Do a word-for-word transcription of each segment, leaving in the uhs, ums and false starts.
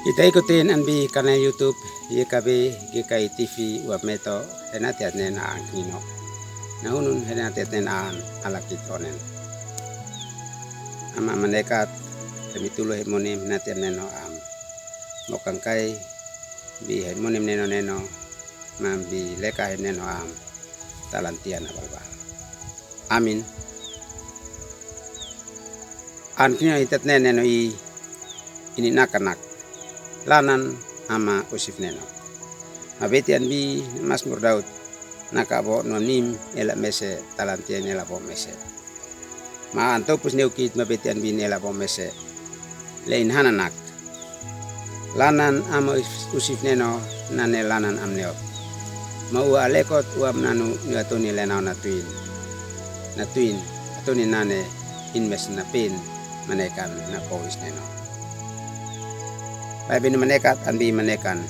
Ita ikutin an bi kanal YouTube, ye ka bi ge kai T V wa meto, hena tiat nen an kino. Na hunun hena tiat nen an alakit onen. Ama manekat, kami tulu he monim hena tiat neno am. Mo kangkai, bi he monim neno neno, mam bi leka he neno am. Talantia na balbal. Amin. An kino itat neno i ini nakanak. Lanan ama usif neno. Mabetian bi Masmur Daud. Naka bo nuam nim ela mese talantia nela bo mese. Ma an topus neukit mabetian bi nela bo mese. Lein hananak. Lanan ama usif neno nane lanan am neot. Ma ua alekot ua mnanu ni atuni lenau na tuin. Na tuin, atuni nane in mes na pin manekan na kowis neno. Bai bini manekat an bi manekan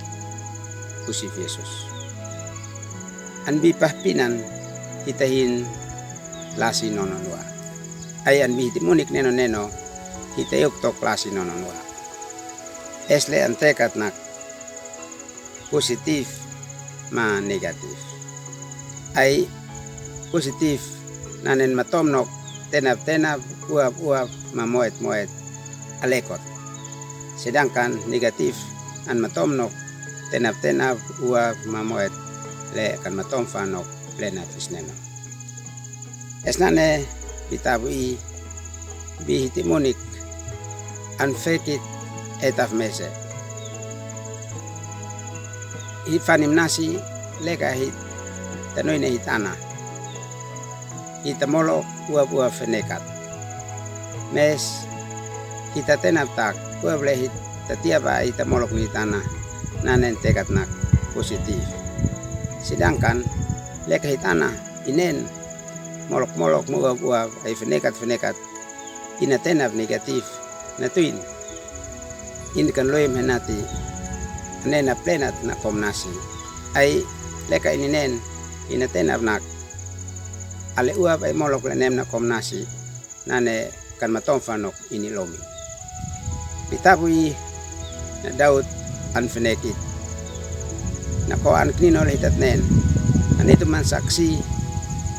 usif Yesus. An bi pahpinan hitahin lasi nono nua. Ai an bi hiti munik neno neno hita yok tok lasi nono nua. Esle an tekat nak positif ma negatif. Ai positif nanen matom nok tenap tenap uap uap ma moet moet alekot. Sedangkan negatif an matom nok tenap tenap uap ma moet le kan matom fa nok le na tis neno. Esnane bitabu i bi hiti munik an fekit etaf mese. Hit fanim nasi leka hit tanoine hit ana. Hita molok uap uap fenekat. Mes hita tenap tak uap le hit tatiaba hita molok ni hit ana nanen tekat nak positif. Sedangkan leka hit ana inen molok-molok ma uap-uap ai fenekat-fenekat ina tenap negatif na tuin. Ini kan loim henati ane na plenat na kom nasi ai leka ininen ina tenap nak ale uap ai molok le nem na kom nasi nane kan matom fa nok ini lomi. Bitabu i na Daud an fenekit. Na ko an kinino le hitat nen. Ani tuman saksi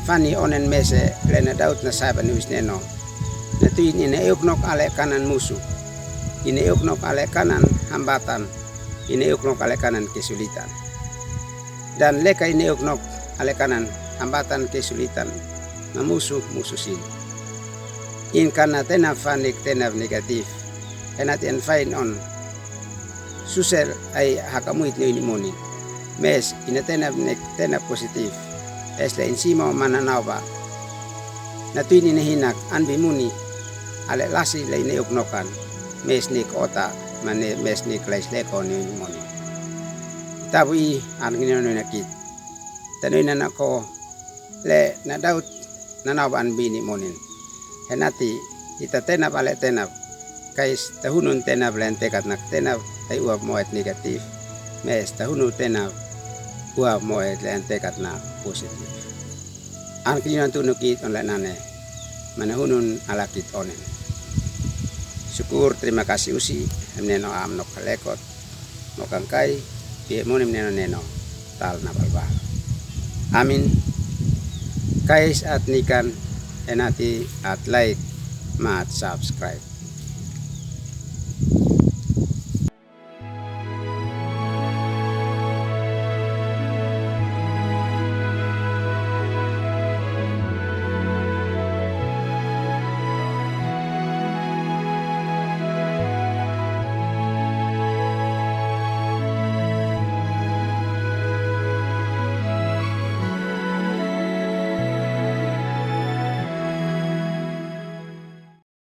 fani onen mese le na Daud na saiban ni wis neno. Na tuin ina euk nok ale kanan musu. Ina euk nok ale kanan hambatan. Ina euk nok ale kanan kesulitan. Dan leka ina euk nok ale kanan hambatan kesulitan ma musu musu sin. In kana tenap fanik tenap negatif. Henati an fain on. Susel ai hakamuit ne ini moni. Mes ina tenap nek tenap positif. Esle in simo mana nauba. Na tuin ina hinak an bi muni. Ale lasi le ina euk nokan. Mes nik ota mane mes nik lais leko ne ini moni. Tabu i an kinino ina kit. Tanu ina nako le na Daud na nauba an bini monin. Henati ita tenap ale tenap. Kais tahunun tenap le an tekat nak tenap ai uap moet negatif. Mes tahunu tenap uap moet le an tekat na positif. An kinino tunu kit on le nane. Mana hunun alakit onen. Syukur terima kasih usi hem neno am nok kalekot. Mo kangkai pie monim neno neno tal na balbal. Amin. Kais at nikan enati at like ma at subscribe.